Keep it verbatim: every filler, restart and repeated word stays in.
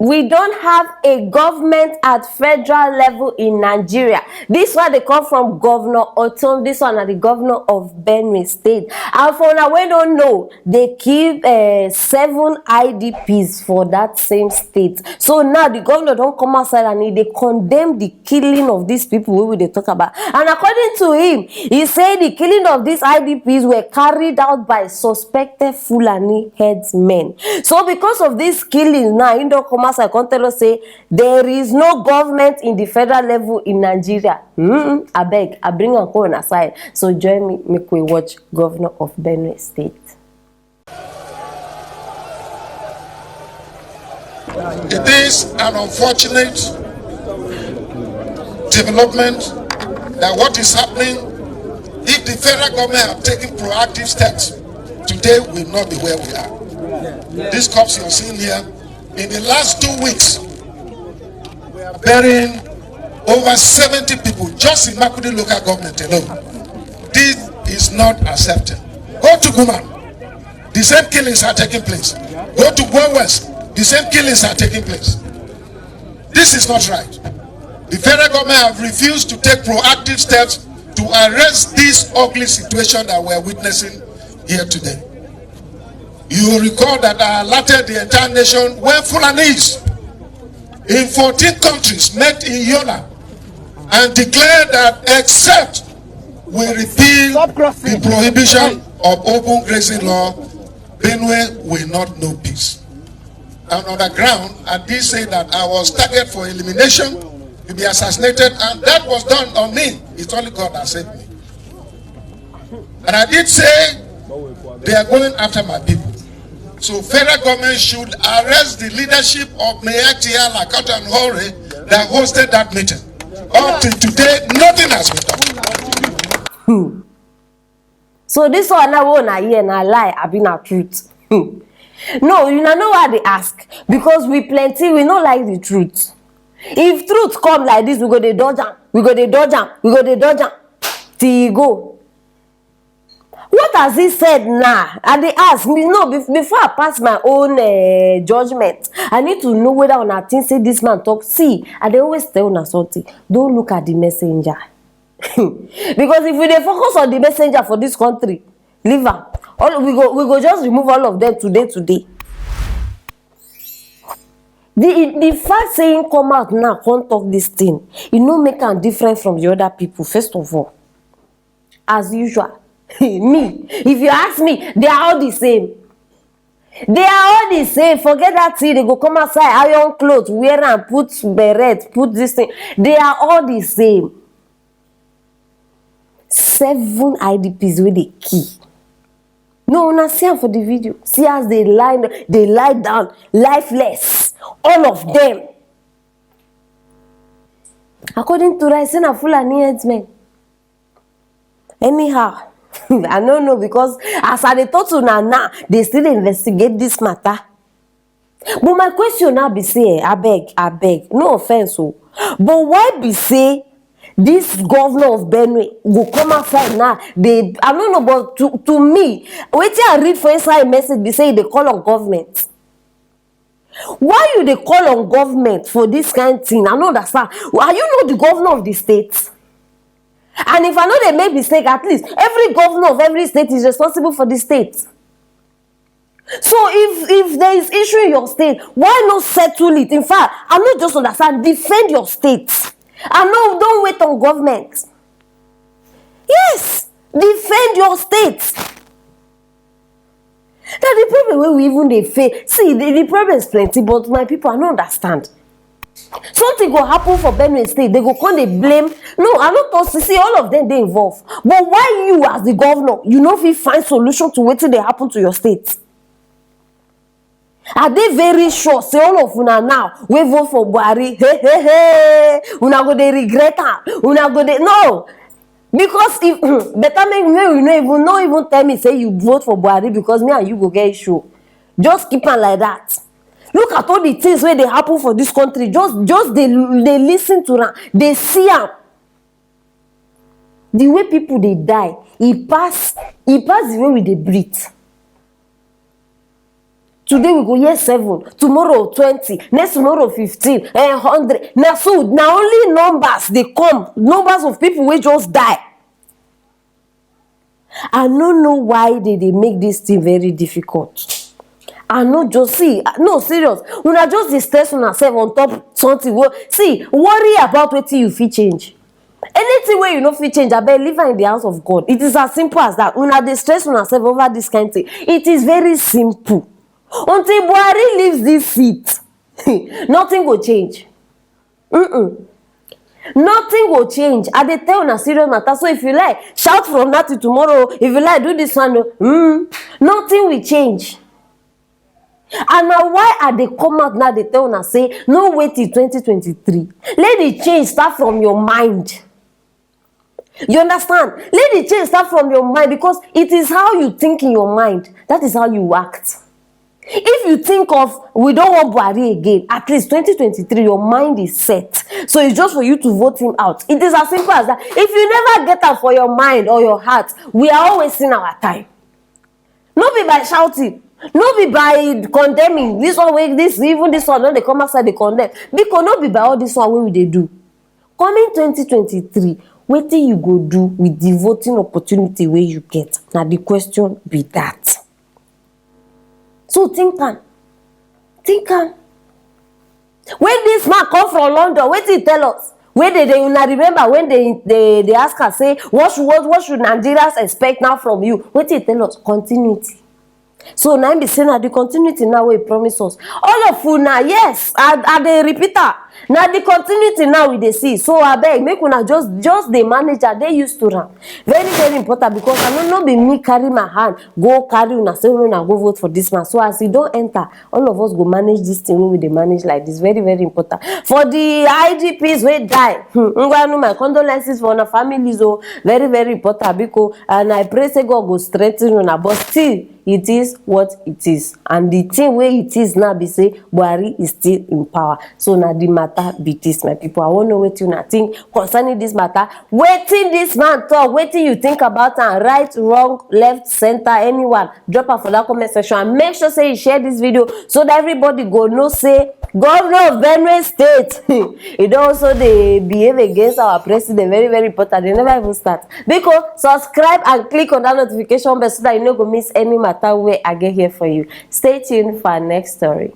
We don't have a government at federal level in Nigeria. This one dey come from Governor Otom. This one na the governor of Benue State. And for una wey no know, they kill uh, seven I D Ps for that same state. So now the governor don come outside and he dey condemn the killing of these people wey we dey talk about. And according to him, he say the killing of these I D Ps were carried out by suspected Fulani headsmen. So because of this killing now, he don come outside come tell us say there is no government in the federal level in Nigeria. Mm-mm, abeg, I bring am come una side. So join me, make we watch Governor of Benue State. It is an unfortunate development that what is happening, if the federal government had taken proactive steps, today we will not be where we are. These corpses you are seeing here, in the last two weeks, we are burying over seventy people just in Makurdi local government alone. This is not accepted. Go to Gumam, the same killings are taking place. Go to Gwo West, the same killings are taking place. This is not right. The federal government have refused to take proactive steps to arrest this ugly situation that we are witnessing here today. You will recall that I alerted the entire nation when Fulanis in fourteen countries met in Yola and declared that except we repeal the prohibition of open grazing law, Benue will not know peace. And on the ground, I did say that I was target for elimination, to be assassinated, and that was done on me. It's only God that saved me. And I did say they are going after my people. So federal government should arrest the leadership of Meetia, Lakat and Hore that hosted that meeting. Up to today, nothing has been done. So this one now wey una hear na lie abi na truth? Hmm. No, una know why I dey ask, because we plenty, we no like the truth. If truth come like this, we go dey dodge am, we go dey dodge am, we go dey dodge am till e go. What has he said now? I dey ask me, no, bef- before I pass my own uh, judgment, I need to know whether una think say this man talk. See, I dey always tell una something. Don't look at the messenger. Because if we dey focus on the messenger for this country, leave am. All we go we go just remove all of them today today. The the fact say him come out now come talk this thing, e no make am different from the other people. First of all, as usual, me, if you ask me, they are all the same. They are all the same. Forget that thing. They go come outside, iron clothes, wear and put beret, put this thing. They are all the same. Seven I D Ps wey dey kill. No, una see am for the video. See as they lie, they lie down, lifeless. All of them. According to Rai, say na Fulani headsmen. Anyhow, I no know, because as I dey talk to una now, they still dey investigate this matter. But my question now be say, eh, abeg, abeg, no offense o, but why be say this governor of Benue go come outside now? They, I no know, but to to me, wetin I read for inside message be say they call on government. Why you dey call on government for this kind thing? I no understand. Are you not the governor of the state? And if I no dey make mistake, at least every governor of every state is responsible for the state. So if if there is issue in your state, why not settle it? In fact, I no just understand. Defend your state. I no, don't wait on government. Yes, defend your state. Na the problem wey we even dey face. See, the the problem is plenty, but my people, I no understand. Something go happen for Benue State, they go come dey blame. No, I no talk say, see, all of them dey involved. But why you, as the governor, you no fit find solution to wetin dey happen to your state? I dey very sure say all of una now wey vote for Buhari, hey, hey, hey, una go dey regret am. Una go dey, no. Because if better make make you no even no even tell me say you vote for Buhari, because me and you go get issue. Just keep am like that. Look at all the things wey dey happen for this country. Just just dey dey listen to am, dey see am. The way people dey die, e pass e pass the way we dey breathe. Today we go hear seven, tomorrow twenty, next tomorrow fifteen, eh, hundred. Na so, na only numbers dey come, numbers of people wey just die. I no know why they dey make this thing very difficult. I no just see, no, serious. Una just dey stress una sef on top something wey, see, worry about wetin you fit change. Anything wey you no fit change, abeg, leave am in the hands of God. It is as simple as that. Una dey stress una sef over this kind thing. It is very simple. Until Buhari leaves this seat, nothing go change. Mm-mm. Nothing go change. I dey tell una serious matter. So if you like, shout from now till tomorrow. If you like, do this one. Mm, nothing will change. And na why I dey come out now dey tell una say no wait till twenty twenty-three. Let the change start from your mind. You understand? Let the change start from your mind, because it is how you think in your mind, that is how you act. If you think of, "We don't want Buhari again," at least twenty twenty-three, your mind is set. So it's just for you to vote him out. It is as simple as that. If you never get am for your mind or your heart, we are all wasting our time. No be by shouting, no be by condemning. This one wey, this, even this one, no dey come outside dey condemn. Because no be by all this one wey we dey do. Coming twenty twenty-three, wetin you go do with the voting opportunity wey you get? Na the question be that. So think am, think am. When this man come from London, wetin he tell us? Wey dey, dey, una remember when they, they, they ask am say, "What should, what, what should Nigerians expect now from you?" Wetin he tell us? Continuity. So na im be say na the continuity now wey he promise us. All of una, yes, I, I dey repeat am. Na the continuity now we dey see. So abeg, make una just, just dey manage am, dey used to am. Very, very important, because I no, no be me carry my hand go carry una say una go vote for this man. So as e don enter, all of us go manage this thing wey we dey manage like this. Very, very important. For the I D Ps wey die, hmm, ngwanu, my condolences for una families o. Very, very important, biko, and I pray say God go strengthen una. But still, it is what it is, and the thing wey it is now be say Buhari is still in power. So na the matter be this, my people. I wan know wetin una think concerning this matter. Wetin this man talk, wetin you think about am? Right, wrong, left, center, anyone, drop am for that comment section, and make sure say you share this video so that everybody go know say governor of Benue State, he don also dey behave against our president. Very, very important. They never even start. Biko, subscribe and click on that notification bell so that you no go miss any matter wey I get here for you. Stay tuned for our next story.